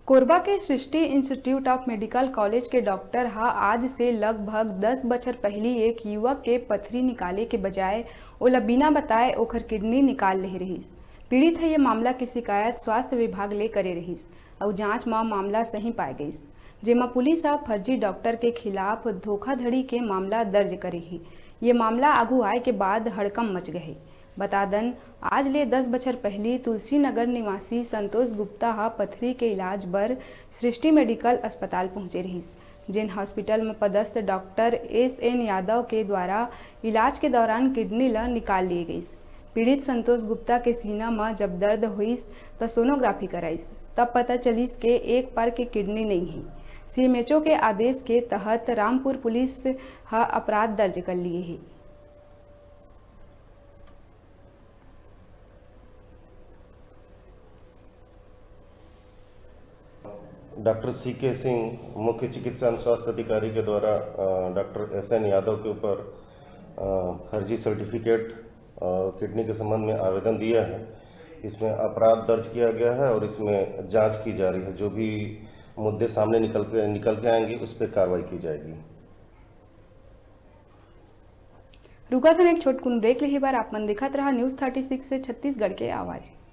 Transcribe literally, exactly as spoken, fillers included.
कोरबा के सृष्टि institute of medical college के doctor ह आज से लगभग दस बछर पहिली एक युवक के पथरी निकाले के बजाय ओला बिना बताए ओखर किडनी निकाल लेहे रहिस। पीड़ित ह ये मामला के शिकायत स्वास्थ्य विभाग ले करे रहिस अउ जांच म मामला सही पाए गइस, जेमा पुलिस ह फर्जी डॉक्टर के खिलाफ धोखाधड़ी के मामला दर्ज करे हे। ये मामला आगू आए के बाद हड़कंप मच गए हे। बता दन, आज ले दस बछर पहिली तुलसी नगर निवासी संतोष गुप्ता ह पथरी के इलाज बर सृष्टि मेडिकल अस्पताल पहुंचे रहिस, जेन हॉस्पिटल म पदस्थ डॉक्टर एस एन यादव के द्वारा इलाज के दौरान किडनी ल निकाल लिए गइस। पीड़ित संतोष गुप्ता के सीना म जब दर्द होइस, त सोनोग्राफी कराइस, तब पता चलिस के एक पर के किडनी नइ हे। सीएमएचओ के आदेश के तहत रामपुर पुलिस ह अपराध दर्ज कर लिए हे। डॉक्टर सी के सिंह, मुख्य चिकित्सा एवं स्वास्थ्य अधिकारी के द्वारा, अ, डॉक्टर एस एन यादव के ऊपर, अ, फर्जी सर्टिफिकेट और किडनी के संबंध में आवेदन दिया है। इसमें अपराध दर्ज किया गया है और इसमें जांच की जा रही है। जो भी मुद्दे सामने निकल के, निकल के आएंगे, उस पर कार्रवाई की जाएगी। रुका थन एक छोटकुन ब्रेक लेहे बर। आप मन देखत रहा न्यूज़ थर्टी सिक्स से छत्तीसगढ़ के आवाज़।